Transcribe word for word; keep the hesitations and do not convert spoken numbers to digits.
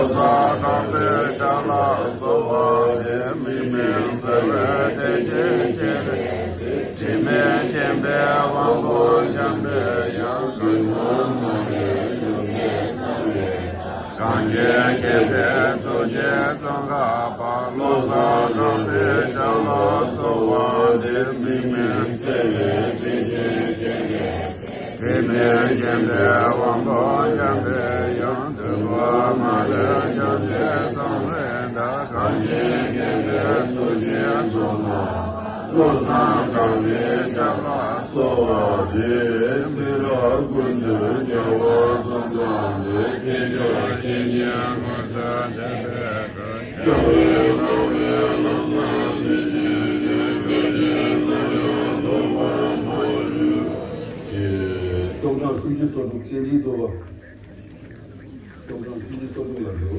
བློ་བཟང་གྲགས་པའི་ཞབས་ལ་གསོལ་བ་འདེབས། དམིགས་མེད་བརྩེ་བའི་གཏེར་ཆེན་སྤྱན་རས་གཟིགས། དྲི་མེད་མཁྱེན་པའི་དབང་པོ་འཇམ་པའི་དབྱངས། མཁའ་འགྲོ་མ་ལས་བྱུང་བའི་གསང་བའི་བདག། གངས་ཅན་མཁྱེན་པའི་གཙུག་རྒྱན་ཙོང་ཁ་པ། བློ་བཟང་གྲགས་པའི་ཞབས་ལ་གསོལ་བ་འདེབས། དམིགས་མེད་བརྩེ་བའི་གཏེར་ཆེན་སྤྱན་རས་གཟིགས། དྲི་མེད་མཁྱེན་པའི་དབང་པོ་འཇམ་པའི་དབྱངས། འདོད་པ་མ་ལུས་བྱང་ཆུབ་གསང་བའི་བདག། གངས་ཅན་མཁྱེན་པའི་གཙུག་རྒྱན་ཙོང་ཁ་པ། བློ་བཟང་གྲགས་པའི་ཞབས་ལ་གསོལ་བ་འདེབས། མི་ལ་ཀུན་ཏུ་སྦྱོར་བ་མཚུངས་དང་ནི། ཐེག་མཆོག་གཞན་གྱིས་མ་བཟོད་དད་པའི་དགྲ། རྒྱལ་བའི་དབང་པོའི་ལམ་བཟང་མཛོད་ཅན་ནི། བསྐལ་པའི་འཁོར་ལོའི་ཐོག་མར་མ་ལུས་ཀྱི། སྟོང་ཕྲག་སུམ་ཅུ་སོ་དྲུག་རྟེན་འབྲེལ་གཏོར་མ། སྟོང་ཕྲག་སུམ་ཅུ་སོ་དྲུག་ལ་འགྲོ།